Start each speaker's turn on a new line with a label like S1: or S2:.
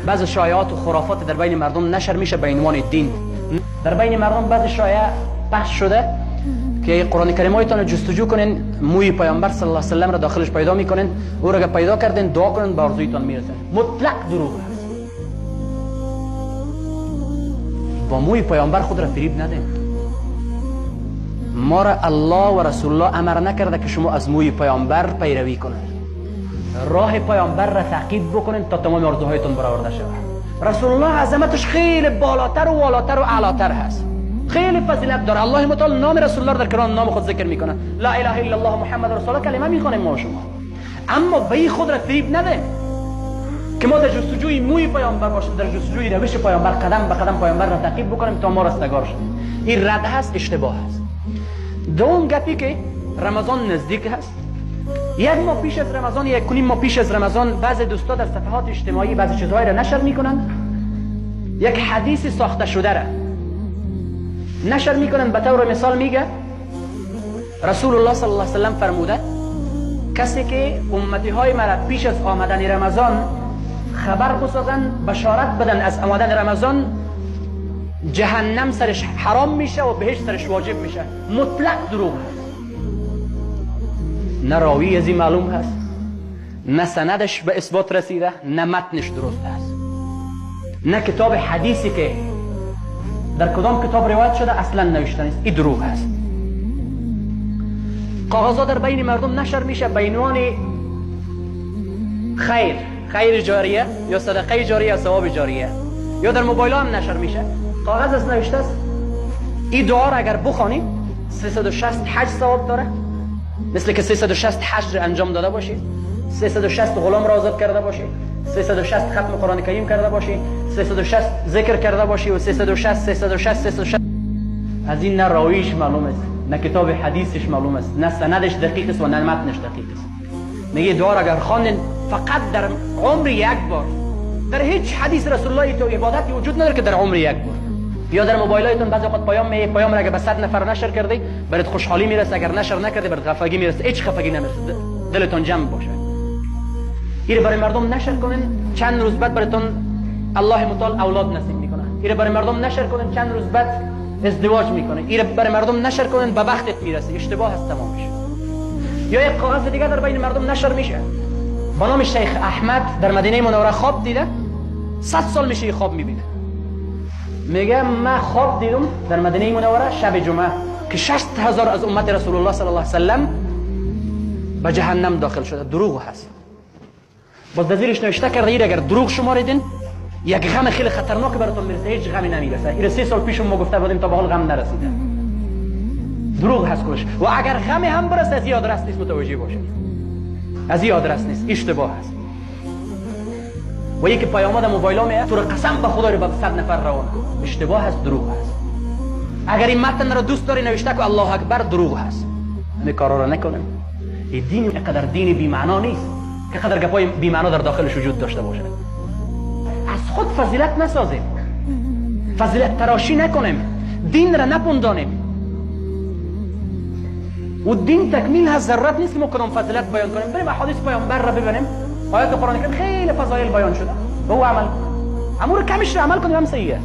S1: بعض شایعات و خرافات در بین مردم نشر میشه به عنوان دین. در بین مردم بعض شایعه پخش شده که قرآن کریم هایتان جستجو کنین، موی پیامبر صلی الله علیه و سلم را داخلش پیدا میکنین، او را پیدا کردین دعا کنین به آرزویتان میرسن. مطلق دروغ است. با موی پیامبر خود را فریب ندین. ما را الله و رسول الله امر نکرده که شما از موی پیامبر پیروی کنید. راه پیامبر را تعقیب بکنین تا تمام آرزوهایتان برآورده شود. رسول الله عظمتش خیلی بالاتر و والاتر و اعلاتر هست، خیلی فضیلت داره. الله متعال نام رسول الله در قرآن نام خود ذکر میکنه، لا اله الا الله محمد رسول الله کلمه میخوانیم ما شما. اما به خود را فریب نده که ما در جستجوی موی پیامبر باشیم، در جستجوی روش پیامبر قدم به قدم پیامبر را تعقیب بکنیم تا ما رستگار شویم. این رد هست، اشتباه هست. دوم گپی که رمضان نزدیک هست، یک ماه پیش از رمضان، یک و نیم ماه پیش از رمضان، بعض دوستا در صفحات اجتماعی بعضی چیزهایی را نشر میکنن، یک حدیث ساخته شده را نشر میکنن. به طور مثال میگه رسول الله صلی الله علیه و سلم فرموده کسی که امتی های مرا پیش از آمدن رمضان خبر بسازن، بشارت بدن از آمدن رمضان، جهنم سرش حرام میشه و بهشت سرش واجب میشه. مطلق دروغ هست. نه راوی از این معلوم هست، نه سندش به اثبات رسیده، نه متنش درست هست، نه کتاب حدیثی که در کدام کتاب روایت شده اصلا نوشته نیست. این دروغ هست. کاغذها در بین مردم نشر میشه به عنوان خیر، خیر جاریه یا صدقه جاریه یا ثواب جاریه، یا در موبایل هم نشر میشه. کاغذ از نوشته است این دعا را اگر بخوانید 360 حج ثواب داره، مثل که 360 حج انجام داده باشید، 360 غلام را آزاد کرده باشید، 360 ختم قرآن کریم کرده باشی، 360 ذکر کرده باشی و 360 360 360. از این نه راویش معلوم است، نه کتاب حدیثش معلوم است، نه سندش دقیق است و نه متنش دقیق است. میگه دعا را اگر خواندین فقط در عمر یک بار، در هیچ حدیث رسول الله تو عبادتی وجود نداره که در عمر یک بار. یا در موبایلتون بعضی اوقات پیام می، پیام را اگر به 100 نفر نشر کردی برات خوشحالی میرسه، اگر نشر نکردی برات خفگی میرسه. هیچ خفگی نمیرسه، دلتون جمع باشه. ایره برای مردم نشر کنین، چند روز بعد براتون الله متعال اولاد نصیب میکنه. ایره برای مردم نشر کنین، چند روز بعد ازدواج میکنه. ایره برای مردم نشر کنین، به بختت میرسه. اشتباه هست تمامش. یا یک کاغذ دیگه در بین مردم نشر میشه با نام شیخ احمد در مدینه منوره خواب دیده، 100 سال میشه خواب میبینه. میگه من خواب دیدم در مدینه منوره شب جمعه که 60,000 از امت رسول الله صلی الله علیه و سلم به جهنم داخل شده. دروغ هست. باز در زیرش نوشته کرده ایر اگر دروغ شماریدین یک غم خیلی خطرناک براتون میرسه، هیچ غمی نمیرسه. ایر 3 سال پیش ما گفته بودیم تا به حال غم نرسیده. دروغ هست کلش. و اگر غمی هم برسه از این آدرس نیست، متوجه باشید، از این آدرس نیست، اشتباه هست. و یکی پیام در موبایل میاد تو قسم به خدا رو به 100 نفر روان کن، اشتباه هست، دروغ هست. اگر این متن رو دوست داری نوشته کو الله اکبر، دروغ هست. همین کارا رو نکنیم. این دین اینقدر دین بی معنا نیست که قدر گپای بی معنا در داخلش وجود داشته باشه. از خود فضیلت نسازیم، فضیلت تراشی نکنیم، دین را نپندانیم. و دین تکمیل هست، ضرورت نیست که ما کدام فضیلت بیان کنیم. بریم احادیث پیامبر را ببینیم، آیات قرآن کریم خیلی فضایل بیان شده، به او عمل کنیم. امور کمش را عمل کنیم هم صحیح است.